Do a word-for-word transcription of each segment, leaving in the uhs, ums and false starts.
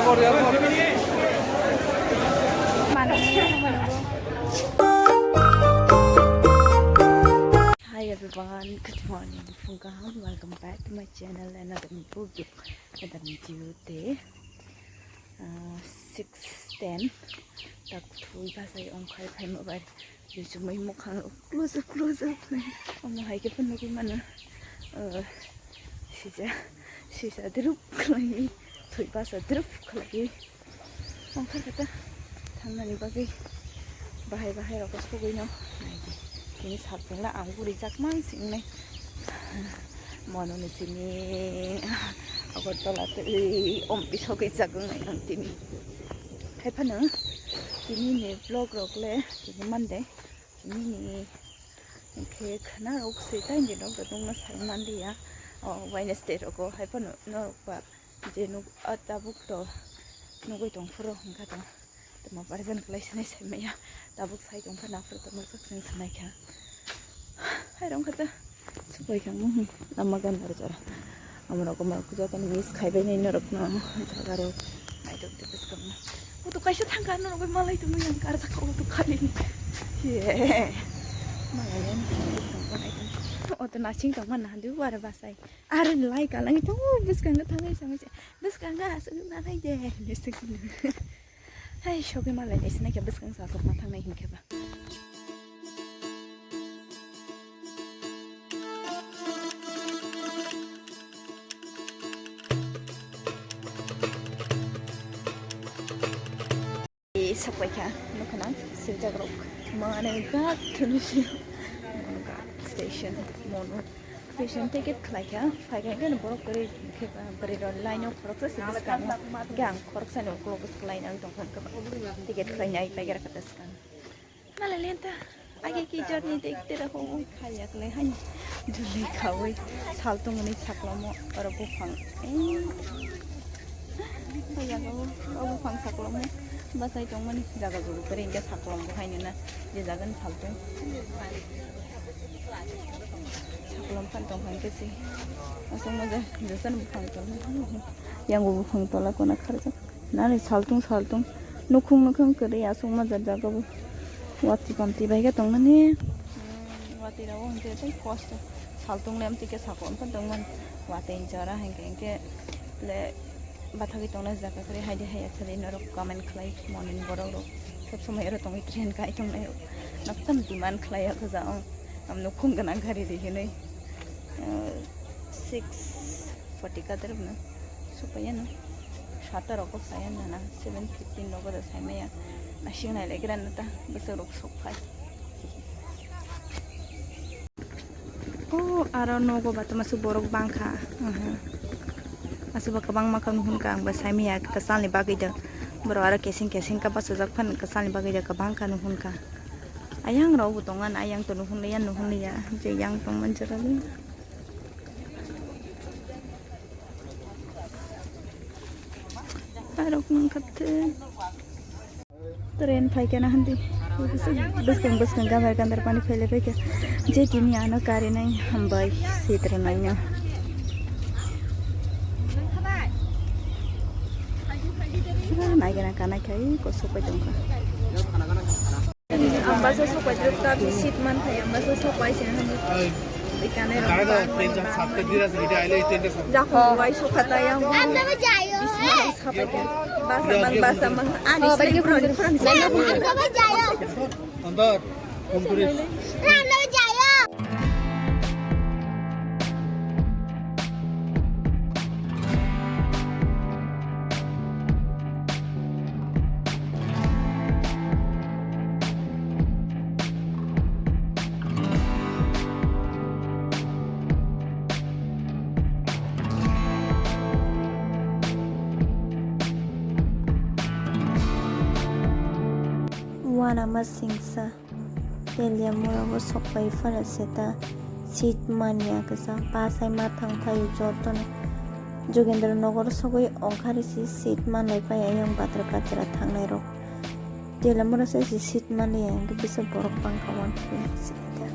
Hi everyone, good morning. Phung kaham, welcome back to my channel. Another new vlog, another new day. Uh, six ten. Tak thui ba sai ong khai phai mo bai. Ni chumui mukhang close up, close up. Omo hai khe phano nugui mano. Uh, sisa, sisa drup khlai. Thui ba sa drup khlai. Ongkha khe ta thangnani bagwi bahai bahai rokno sugwino naidi. Tini salpingla ang gurijakma wng si wngnai. Mononi simi Agartala tei Ompi sogwi jak wngnai ang tini. Haiphano tini ni vlog rok le tini Monday. Tini ni hwnkhe khna rok se tei ni rok da dongma sai manliya. O Wednesday rogo haiphano norok ba je nuk, ah, tabuk to nugui tong phuru hwnkha to tamo barjan kwlai sinai sai maya. Tabuk sai tong kha naphuru to nukjak sing sinai kha. Hai rong kha to supai kha mo, hmm, lama gan bar jora. Amo rok ma joto ni miss khai bai nai norok no jaga rok. Ai to te bwskang no. O to kaisa thang kha norok bai malai tong yang kar jak o to khali ni. Ye. Malai ni bwskang ko nai tong. O to nasing tong man na handu war ba sai. Are lai kalangi tongo, bwskango thangwi sangwi se, bwskango aswk nanai de, hinwi swngwi. Hai, sogwi malai naisina khe bwskang sa sokma thangnai hinkhe ba. Sapai kha, nukha nang swijak rok mane gat thunu sio. Monu gat station, monu station ticket khlai kha, phai kha khe borok kwrwi khe ba bwrwi rok line o khoroksa se bwskango, khe ang khoroksa ni ukulok bwswk line o tong kha, ticket khlai nai pai kha ta swkang. Nalai lenta, age ki journey dekte raho. Khaya kle hani. Dulai khawi. Saltung ni saklomo oro buphang. Eh. Khaya khawi. O buphang saklomo. Basai tongmani jaga jugu kare inga saklom bo haini na. Je jaga ni saltung. Saklom phan tong khan kesi. Asong maja josan buphang tong. Yang buphang tola kona kharjak. Nani saltung saltung nukhung nukhung kwrwi aswk ma jat jaga bo. Watwi pamtwi bai khe tongmani. Hmm, watwi rok hwnkhe tei kosto. Saltung nem tike sako wngkha tongmani. Watwi jora hwnkhe hwnkhe le bathagwi tongnai jaga kwrwi haide haya sari norok comment khlai monini borok rok. Sob somoi oro tongwi train kai tongnai. Noktam demand khlai ya khaja ong. Am nukhung gwnang gari ri hinwi. Eh, six forty kadar no. Supaya no. Sata rok saya nana seven fifteen rok da sai maya. Nasing nai legra nata bwswk rok sok phai. Oh, aro nogo ba tama su borok bangkha. Aha. Aswk ba kwbangma khe nuhun ka ang ba sai maya kwchal ni bagwi da. Borok aro keseng keseng ka bachajak phan kwchal ni bagwi da kwbang kha nuhun ka. Ayang rok bo tongo, ayang to nuhun liya, nuhun liya. Je yang tong man jora li. Arok nang khatte. Train phai kana handi. Bwskang bwskang gamar gandar pani phai le phai kha. Je tini ano kari nai hambai sitra nai na. Nai gana kana khai ko sopai tong kha. Ang basa sopai jokta bisit man thai ang basa sopai se han. Ikanai rok. Jakong bai sokha ta yang. Bismillah sapai kan. Basa mang basa mang ani slai pran pran. Andar. Uanama singsa. Teliamura o sokpai phano seta seat manya kisa pasai ma thang thaio jotono. Jogendra Nagar sogwi ongkhari si seat manlai pai ayang batra katra thangnai rok. Teliamura se si seat manliya hwnkhe bisa borok bangkha uansukya.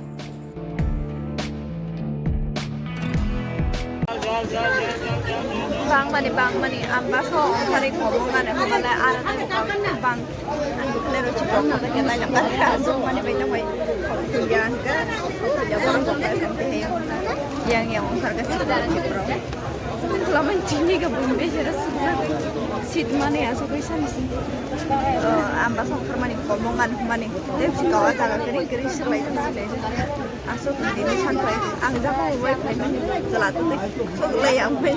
Bangmani, bangmani, ang bus o ongkhorwi kobong ani hwnbahle aro tei bang. Ang bwkhlai rw chikon hwnba khe lailak kha aswk mani bai tongbai. Khokhuya hwnkhe, khokhuya borok rok bai tong tei yang yang ongkhor khe chikon chikrok. Lamani chini ga bumi bai jera sukjak. Seat mani aswk bai sani si. Ang bus o ongkhormani kobong ani hwnmani. Tei bwskango jaga kwrwi kwrwi swlai swlai. Aswk tini sanpai ang jabo bai phaimani chwla twi sok lai ang bai.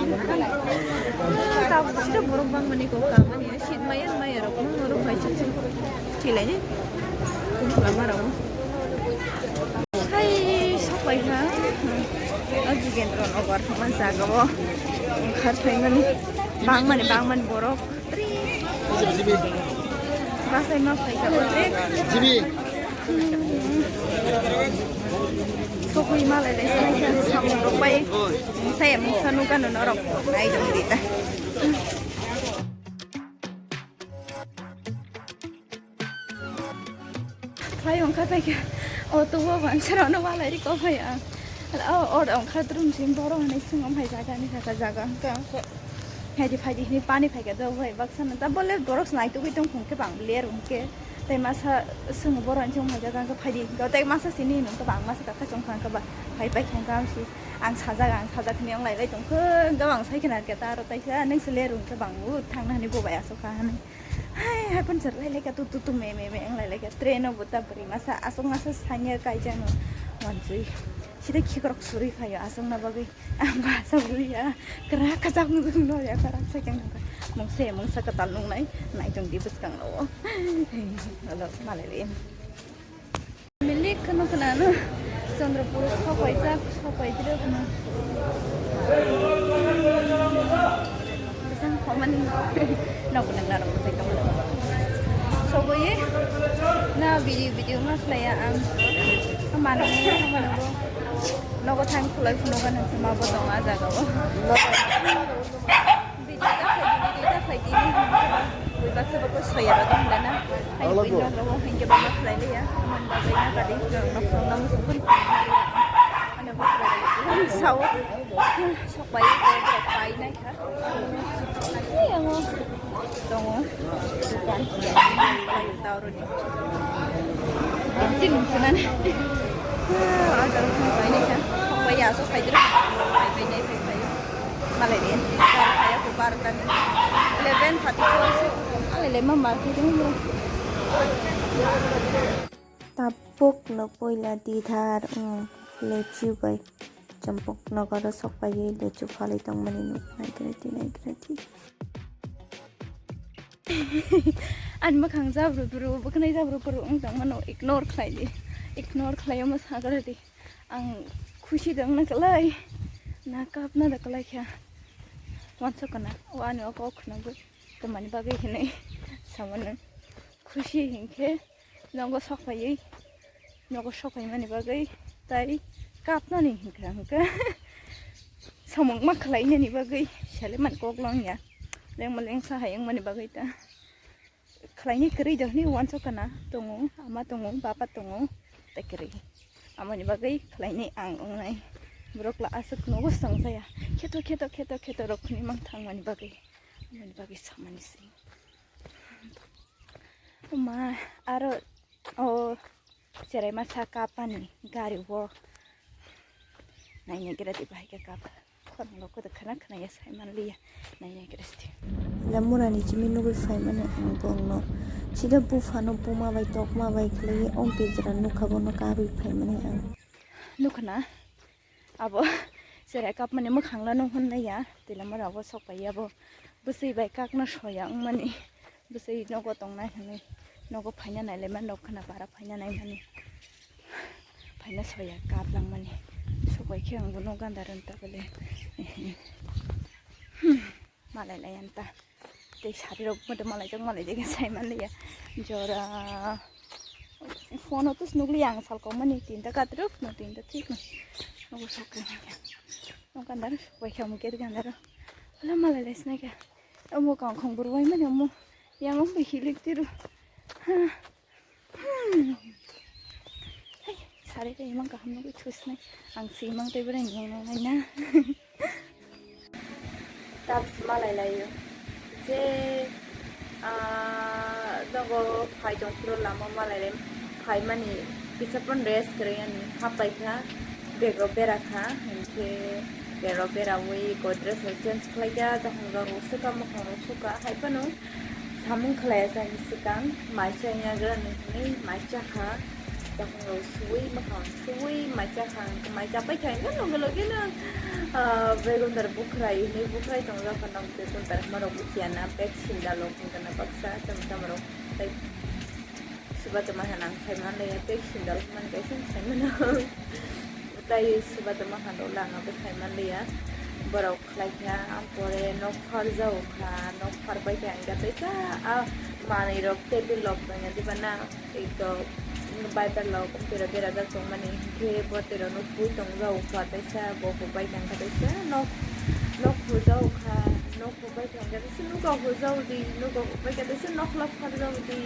Tabuk sida borok bangmani kok kamani seat maya maya rok no rok bai chuk chuk thilai ni. Lama rok. Hai sok bai ha. O Jigendra Nagar man jaga o ongkhar phaimani bangmani bangmani borok. Basai ma phaikha o je. Jibi. Sokwi malai lai sai kha samung rok bai. Sai mungsa nukha no norok nai dong di ta. Phai ongkha phaikha. O tubo bangsa rok no malai ri ko phai ang. O or ongkha drum sim borok hinui sung om hai jaga ni kha jaga hwnkhe. Phaidi phaidi hinui pani phaikha do bai baksa no ta bole borok nai tugui tong khung khe bang ler hwnkhe. Tei masa swngo borok hinwi wngmajak ang khe phaidi hwnkhe tei masa sini hinwi wngkhe ba ang masa kaka chwng thang khe ba phai pai khe ang si ang sajak ang sajak hinwi wng lai lai tong khe hwnkhe ba ang sai khe narwkhe ta aro taisa nung se ler hwnkhe bang o thang na hinwi bo bai aswk kha hinwi hai hai phano chwrai lai kha tu tu tu me me me wng lai lai kha train o bo ta bwrwi masa aswk masa sanya kaijak no wansui sida khikrok surui phaio aswk na bagwi. Ang basa buya, kwrak kwchak nukjak no ya, kwrak sakang nukha. Mungse mungsa kwtal nungnai, naitung di bwskango. Alo, malai. Milik kheno khna no, Chandrapur sokoijak, sokoijak khna. Bising khomani, nogo nang naro bwsai tongmani. Sokoye, na video, video ma khlaiya ang. Manwi, manwi. Nogo thang khulai phunukha nang ma bo tongo ah jaga o. Video ta khlai di, video ta khlai di. Bui baksa baksa soya ba dong lana. Hai bui nok rogo hingke ba ma khlai liya. Mon ba bai na kadi nok song na musung pun. Ano ba khlai liya. Sao. Sok bai ko bai nai kha. Ni ang tongo. Dukan. Tauro ni. Tin sunan. Ada bai nai kha. Sok bai ya sok bai dulu. Bai bai nai bai bai. Malai ni. Kaya ko bar kan. Eleven thirty four so. Malai le ma mar ko dong. Tabuk no poila dithar, um, lechu bai. Champuk nokaro sok paiwi lechu phalwi tongmani nuk naikrati naikrati. Ani mwkhang jabru bru, bwkhnai jabru bru wng tongmano ignore khlai di. Ignore khlai omo sagra di. Ang khusi dong na kwlai, na kapna da kwlai kha. Wansok kana, o ani o kok khna bw, tamani bagwi hinwi samano. Khusi hinkhe nogo sok paiwi, nogo sok paimani bagwi tai kapnani hinkha hinkha samung ma khlainani bagwi sele man kok long ya lengma lengsa hai wngmani bagwi ta khlainai kwrwi do hinwi wansok kana tongo ama tongo bapa tongo tai kwrwi amoni bagwi khlainai ang wngnai borok la aswk nogo swng jaya kheto kheto kheto kheto rok hinwi mang thangmani bagwi amoni bagwi samani se. Oma, aro o cherai masa kapani gari o naina gira di bahai khe kap. Khorang lo kodo khana khana ya sai man liya naina gira sti. Lamurani chimi nugui phaimani ang bongno. Chida buphano buma bai tokma bai khlaiwi o pejra nukha bono karwi phaimani ang. Nukhana? Abo cherai kapmani mwkhang lano hwnlaiya, tei lamani abo sok pai abo bwswi bai kakno soya wngmani, bwswi nogo tongnai hwnwi nogo phaina nailaimani rok khna bara phaina naimani, phaina soya kap langmani, sok pai khe ang bono ganda rwng ta bole. Malai lai ang ta. Tei sari rok moto malai jak malai jak sai man liya. Jora. Phone o tus nukli ang sal kok mani tinta katruk no tinta thik no. Nogo sok khe. Nokandar bai kha mo ket gandar. Hala malai lai snai kha. Omo kang khong bor wai mani omo. Yang omo hilik tiru. Ha. Hmm. Hai, sari tei imang kaham nugui thusnai. Ang si imang tei bwrwi nung nung nai na. Tabs malai laio. Je, ah, nogo phai tong phuru lama malai lai. Phaimani kisa pon rest kwrwi ani hapai kha, bag o bera kha, hinkhe bag o berawi Godrej rok change khlai kha, jakhung rok rw swkha, mwkhang rok swkha, hai phano samung khlai ya ani swkang mai cha ya gra ni hwnwi mai cha kha, jakhung rok suwi mwkhang suwi mai cha kha, mai cha pai kha hinkhe loge loge no, ah, begun dar bukhrai hinwi bukhrai tong jak kha, nok begun dar hwnba rok bukhiya na bag sindal rok wngkha na baksa tamo tamo rok tei. Suba tama hanang sai manliya, tei sindal man kaisa sai mano. Tai suba tama hando langa bo sai manliya. Borok khlai kha, ampore nok phar jao kha, nok phar pai kha, engka tei sa a manwi rok table rok tongya diba na, ekto baibar rok tera bera jak tongmani, hinkhe bo tera no pui tong jao kha, tei sa bo bo pai kha, tei sa nok, nok phu jao kha, nok phu pai kha, tei sa nugo phu jao di, nugo phu pai kha, tei sa nok lok phar jao di.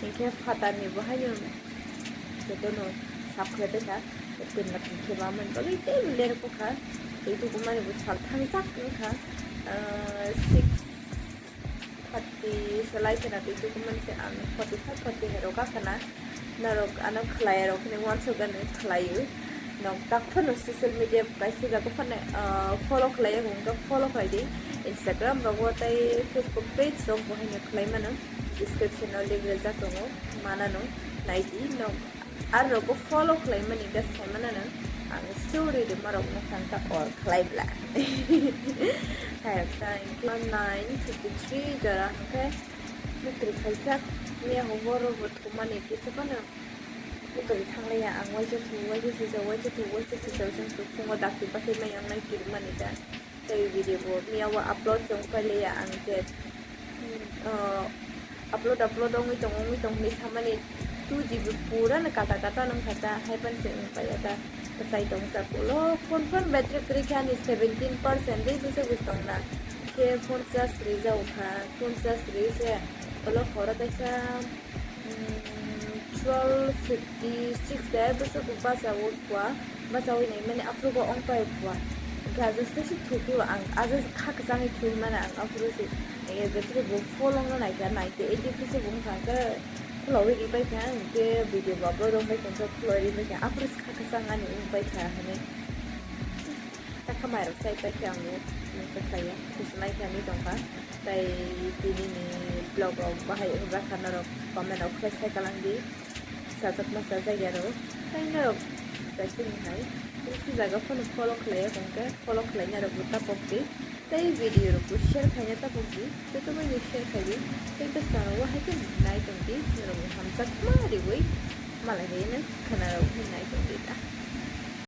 Hinkhe phatarni bo haino jotono sap khlai bai kha, tei twima tong khe ma mani bagwi tei ler bwkha, tei tukumani bo sal thangjak wngkha, ah, six thirty se lai kheno tei tukumani se ang forty five forty hai rok gakha na, norok ano khlai rok hinwi uansuk gani khlaio. Nok tak phano social media kaisa jaga phano, ah, follow khlai ya, hwnkhe follow khlai di. Instagram rogo tei Facebook page rok bo haino khlai mano. Description o link rijak tongo, manano, nai di nok. Ar rogo follow khlai mani khe sai manano. Ang story rwma rok no thang kha or khlai bla. Hai kha hinkhe nine fifty three jora hinkhe mukri khaijak. Miya hwnba rok bo thumani kisa phano. Bwtwi thanglaiya ang waisa thu, waisa sijak, waisa thu, waisa sijak, jang thu phungo dakti bachai maya wngnai kirmani da. Tei video bo miya o upload se wngpai laiya ang je, ah, upload, upload wngwi tongo, wngwi tong hinwi samani two G B pura no kata kata wngkha ta, hai phano se wngpaiya ta, bwsai tongsa ulo phone, phone battery kwrwi kha ani seventeen percent, tei bwswk bwswk tongna khe phone charge rwi jao kha, phone charge rwi se ulo horo kaisa. Mm, twelve fifty six de bwswk bachawi kua, bachawi nai mani aphuru bo wng pai kua. Hinkhe ajak tei se thuku ang, ajak kha kwchangwi thui mano ang aphuru se. Hinkhe battery bo full wngna nai kha, ninety eight degree se bo wngkha, hinkhe khulogwi ri pai kha, hinkhe video bo upload wng pai kha, hinkhe khulogwi ri pai kha, aphuru se kha kwchang ani wng pai kha hinwi. Takha mairok chai pai khe ang bo mungsa khlaiya, khusunai khe ani tongkha. Tei tini ni vlog rok bahai wngjak kha, norok comment rok khlai sai kalang di, chajakma chajakya rok. Tei norok kaisa ni hai bisi jaga phano follow khlaiya, hwnkhe follow khlainai rok bo ta pok di. Tei video rok bo share khaina ta pok di, joto bai no share khai di. Tei bwskang rok bo hai khe nai tong di, norok ni hamjakma riwi malai hai no khwna rok.